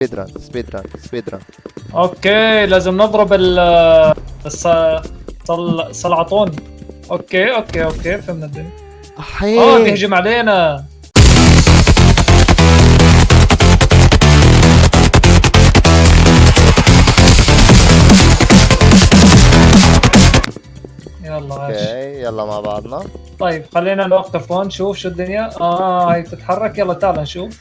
speed run speed run speed run. okay لازم نضرب ال الصلعطون. okay okay okay فهمنا الدنيا. احيه بيهجم علينا. يلا عاش. okay يلا مع بعضنا. طيب خلينا نوقف هون نشوف شو الدنيا. هي بتتحرك. يلا تعال نشوف.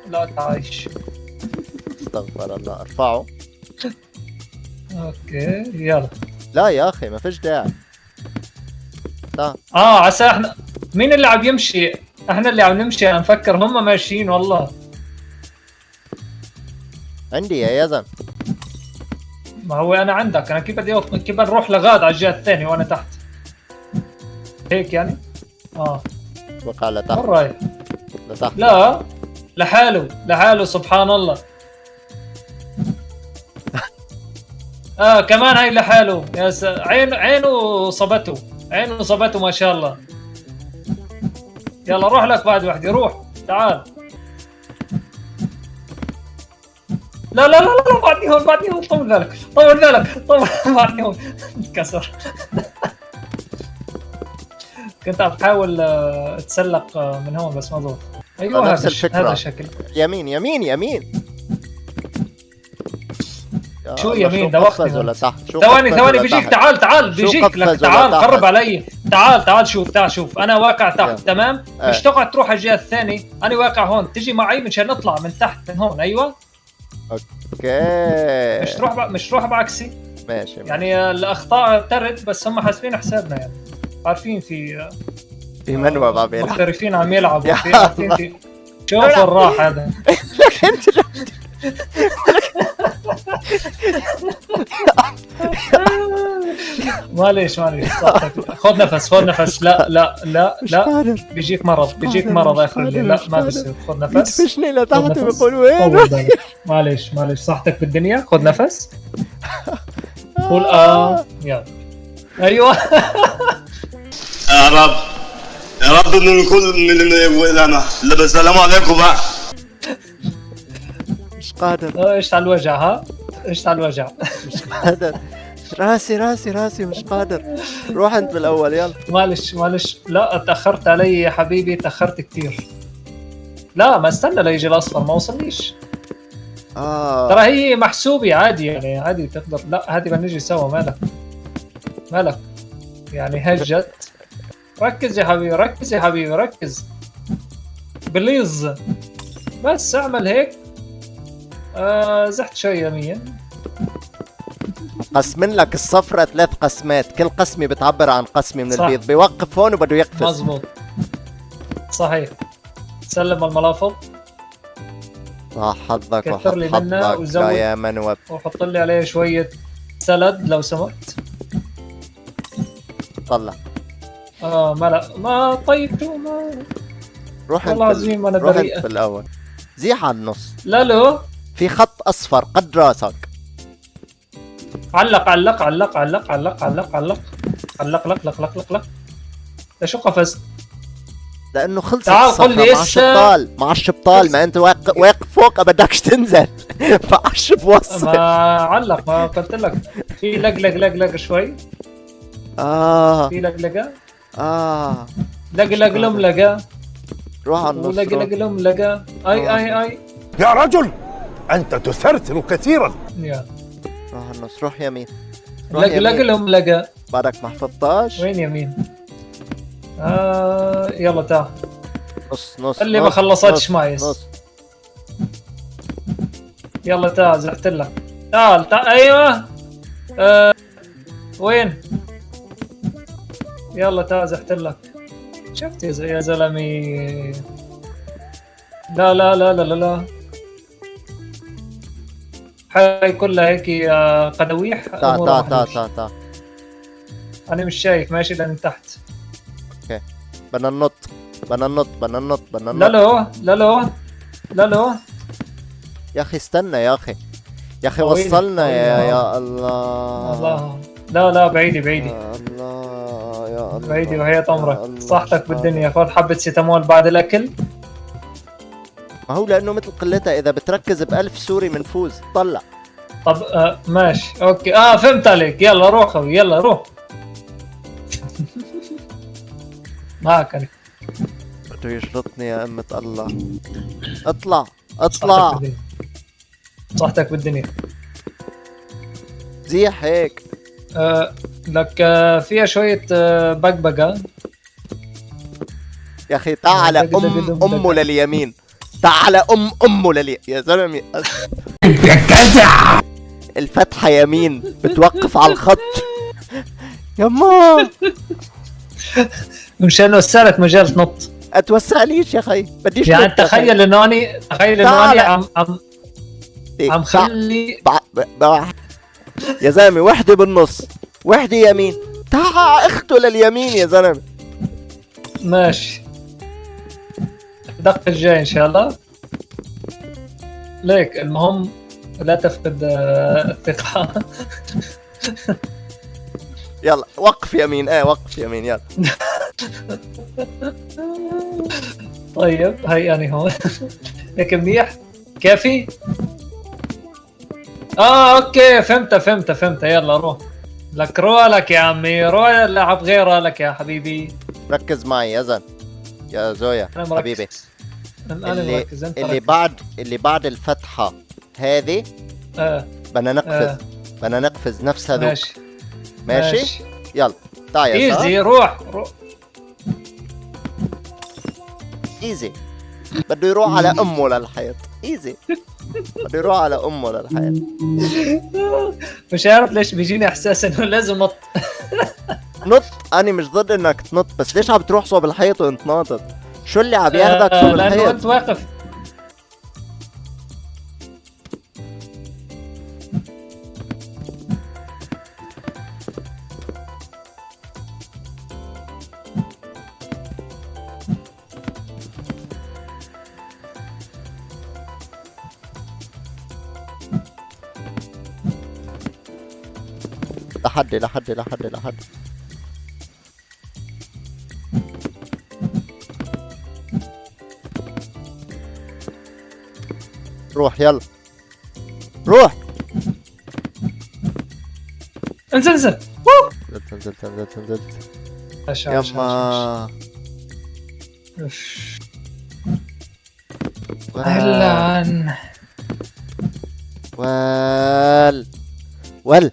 لا تعيش. استغفر الله. ارفعه. okay يلا. لا يا اخي ما فيش داعي. تعال. عسى احنا مين اللي عم يمشي؟ احنا اللي عم نمشي، انا مفكر هم ماشيين والله. عندي يا يزن. ما هو انا عندك، انا كيف بدي كيف نروح لغاد على الجهه الثانيه وانا تحت؟ هيك يعني؟ وقع لتحت. وين رايح؟ لتحت. لا لحاله لحاله سبحان الله. كمان هاي لحاله يا عينه صبته، عينه صبته ما شاء الله. يلا روح لك بعد وحدي، روح تعال. لا لا لا لا بعدني هون بعدني هون، طول بالك طول بالك طول بعدني هون. انكسر. كنت عم بحاول اتسلق من هون بس ما زبط. ايوه نفس الفكرة. هذا شكل. يمين يمين يمين. شو يمين؟ ده وقت ولا تحت؟ ثواني ثواني بيجيك. تعال تعال بيجيك لك، تعال قرب علي. تعال تعال شوف، تعال شوف انا واقع تحت. تمام مش تقعد تروح على الجهه الثانيه، انا واقع هون، تجي معي مشان نطلع من تحت من هون. ايوه okay. مش تروح مش تروح بعكسي. ماشي يعني الاخطاء ترد بس هم حاسبين حسابنا يعني، عارفين في منوب عم يلعب، محترفين عم يلعبوا، في عارفين في شوف الراحه هذا. انت معليش معليش، خذ نفس خذ نفس. لا لا لا لا بيجيك مرض، بيجيك مرض اخر الليل. لا ما بصير، خذ نفس. بيدفشني لتحت وبيقول وين. معليش معليش، صحتك بالدنيا. خذ نفس، قول يلا. ايوه يا رب يا رب من كل من انا. السلام عليكم بقى. مش قادر. ايش على الوجع؟ ها ايش على الوجع؟ مش قادر، راسي راسي راسي مش قادر. روح انت بالاول يلا. معلش معلش، لا تاخرت علي يا حبيبي، تاخرت كثير. لا ما استنى ليجي الاصفر، ما وصلنيش. ترى هي محسوبه عادي يعني، عادي تقدر. لا هذه بنجي سوا. مالك مالك يعني هجت. ركز يا حبيبي، ركز يا حبيبي، ركز please. بس اعمل هيك. زحت شوي يمين. قسمن لك الصفرة 3 قسمات، كل قسمة بتعبر عن قسمة من البيض. بيوقف هون وبده يقفز. مزبوط صحيح. سلم الملافظ. صح حظك وحط حظك يا منوب. وحط لي عليه شوية سلد لو سمحت. طلع. ما لا ما طيب شو ما. روح انت والله العظيم انا بريئة. روح انت بالاول، زيح على النص. لا لا في خط اصفر قد راسك. علق علق علق علق علق علق علق علق لق لق لق لق لق. لشو قفزت؟ لانه خلصت. تعال قل لي مع الشبطال، مع الشبطال. ما انت واقف فوق بدكش تنزل. ما عادش بوصل. ما علق، ما قلت لك في لق لق لق لق شوي. في لق لقه. لق لق لم لقه. روح على النص. لق لق لم لقه. اي اي اي يا رجل انت تثرثر كثيرا. يا روح على النص، روح يمين. لق لق لهم لقى. بعدك ما حفظتهاش. وين يمين؟ يلا تعال. نص نص اللي ما خلصتش معي. نص. يلا تعال زحت لك. تعال تعال ايوه. وين؟ يلا تعال زحت لك. شفت يا زلمي. لا لا لا لا لا لا. هاي كلها هيك قدويح. تعال تعال تعال تعال تعال. انا مش شايف، ماشي لان تحت. okay بدنا ننط بدنا ننط بدنا ننط بدنا ننط. لا لا لا لا لا لا يا اخي استنى يا اخي، يا اخي وصلنا يا الله. الله لا لا بعيدي بعيدي. يا الله يا الله بعيدي وحياة عمرك. صحتك بالدنيا. خذ حبة سيتامول بعد الاكل. ما هو لانه مثل قلتها، اذا بتركز ب1000 سوري منفوز. طلع. طب ماشي okay. فهمت عليك. يلا روح خوي، يلا روح. معك انا. بده يشرطني يا أمة الله. اطلع اطلع. صحتك بالدنيا. زيح هيك. لك فيها شوية بقبقة. يا أخي تعال أمه لليمين، تعال أمه لليمين يا زلمة. الفتحة يمين بتوقف على الخط. يما مشان وسعلك مجال تنط. اتوسع ليش يا اخي؟ بديش يعني تخيل انه اني، تخيل انه اني عم خلي يا زلمة وحده بالنص، وحده يمين، تعا اخته لليمين يا زلمة. ماشي الدقة الجاي ان شاء الله. ليك المهم لا تفقد الثقة. يلا وقف يمين. ايه وقف يمين يلا. طيب هي أنا هون. هيك منيح؟ كافي؟ okay فهمت فهمت فهمت. يلا روح لك، روح لك يا عمي، روح لعب غيرها لك يا حبيبي. ركز معي يا زن يا زويا حبيبي. أنا مركز. اللي بعد، اللي بعد الفتحة هذه بدنا نقفز. بدنا نقفز نفس هذوك. ماشي ماشي يلا تعال يا easy. روح روح easy. بده يروح على امه للحيط. easy بده يروح على امه للحيط. مش عارف ليش بيجيني احساس انه لازم نط. نط. انا مش ضد انك تنط، بس ليش عم تروح صوب الحيط وانت ناطط؟ شو اللي عم ياخذك صوب الحيط؟ لانه انت واقف. لحد لحد لحد لحد. روح يلا روح. انزل انزل. نزلت نزلت نزلت نزلت. يما اهلا. وال وال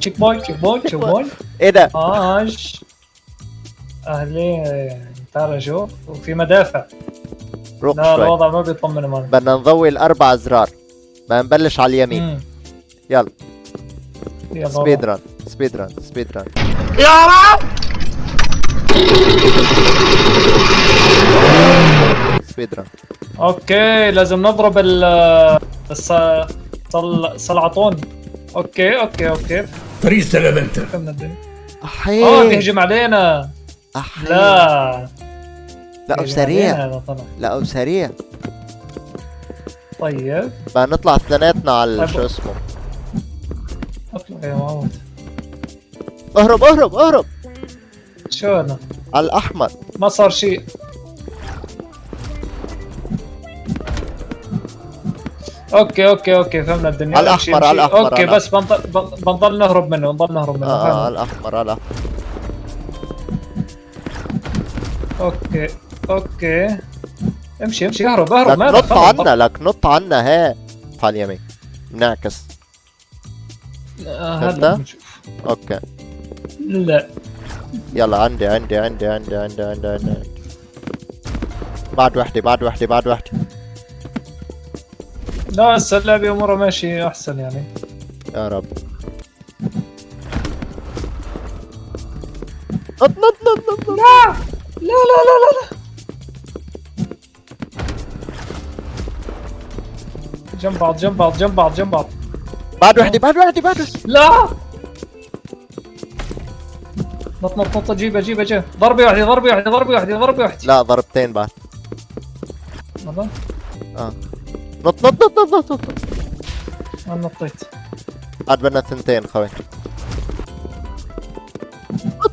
checkpoint checkpoint checkpoint. ايه ده؟ ماشي اهلين. تعال شوف، وفي مدافع. روح لا شوي. الوضع ما بيطمن مان. بدنا نضوي الاربع ازرار. بدنا نبلش على اليمين. يلا speed run speed run speed run. يا رب speed run. okay لازم نضرب ال الصلعطون. okay okay okay طريق سلام انت. احي بيهجم علينا. احي لا لا سريع. لا سريع. طيب بدنا نطلع اثنيناتنا على طيب. شو اسمه. اطلع يا معود. اهرب اهرب اهرب. شو انا؟ على الاحمر. ما صار شيء. okay okay okay فهمنا الدنيا. على الاحمر على الاحمر. okay بس بنضل نهرب منه، بنضل نهرب منه. على الاحمر على الاحمر. okay okay امشي امشي اهرب اهرب. لك نط عنا، لك نط عنا. ها على اليمين بنعكس. هلا بنشوف. okay لا يلا عندي عندي عندي عندي عندي عندي عندي. بعد وحده بعد وحده بعد وحده. لا هسه اللعبة امورها ماشي احسن يعني. يا رب. نط نط نط نط. لا لا لا لا لا لا. جنب بعض جنب بعض جنب بعض جنب بعض. بعد وحده بعد وحده بعد وحده. لا نط نط نط. جيبه جيبه جيبه. ضربه واحدة ضربه واحدة ضربه واحدة ضربه واحدة. لا ضربتين بعد. والله نط نط نط نط نط. انا نطيت. عاد بدنا ثنتين خوي. نط.